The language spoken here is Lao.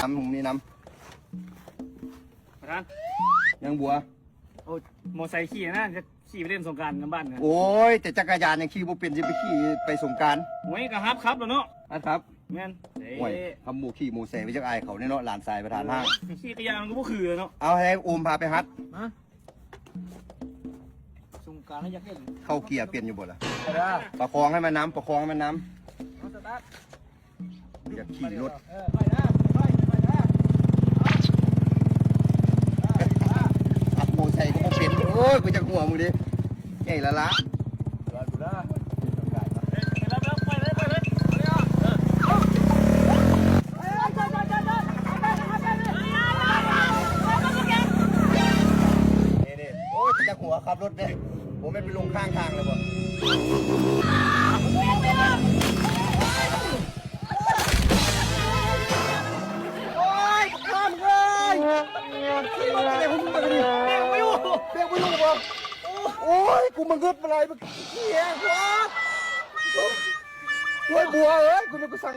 ນຳ ນີ້ນຳ ປະທານ ຍັງບົວ ໂອ້ ມໍໄຊຂີ່ນະ ຈະຂີ່ໄປຫຼິ້ນສົງການນຳບ້ານນະ. ໂອ້ຍ ແຕ່ຈັກກະຍານຍັງຂີ່ບໍ່ເປັນ ຊິໄປຂີ່ໄປສົງການ. ໂອ້ຍ ກະຫັດຂັບແລ້ວເນາະ. ຫັດຂັບ? ແມ່ນ. ໂອ້ຍ ຄຳໝູ່ຂີ່ມໍໄຊໄປ ຈັກອາຍເຂົາແດ່ເນາະ ຫຼານຊາຍປະທານຫ້າງ. ຂີ່ຈັກກະຍານມັນກະບໍ່ຄືເນາະ. ເອົາ ໃຫ້ໂອມພາໄປຫັດ. ຮະ? ສົງການແລ້ວຢາກເຫັນ ເຂົ້າເກຍເປັນຢູ່ບໍ່ລະ? ປະຄອງໃຫ້ມັນນຳ ປະຄອງໃຫ້ມັນນຳ. ເອົາສະຕາດ. ຢາກຂີ່ລົດ ເອີ ໄປນະ ໄປ ໄປນະ ຂັບມໍໄຊກະບໍ່ເປັນ. ໂອ້ຍ ກູຈັກຫົວມຶງເດ້ ໃຫຍ່ລະລະ. ນີ້ໆ ໂອ້ຍ ຈັກຫົວຂັບລົດເດ້ ບໍ່ແມ່ນໄປລົງຂ້າງທາງແລ້ວບໍ່? ໂອ້ຍ ບັກຂ້າມເອີຍ ຂີ່ລົດຈັ່ງໃດຂອງມຶງບັດນີ້? ເບຣກບໍ່ຢູ່ ເບຣກບໍ່ຢູ່ບໍ່? ໂອ້ຍ ກູມາງຶດມາຫຼາຍ ບັກຂີ້ແຫງ ໂອ້ຍ ບົວເອີຍ ກູນຶກກູສັງ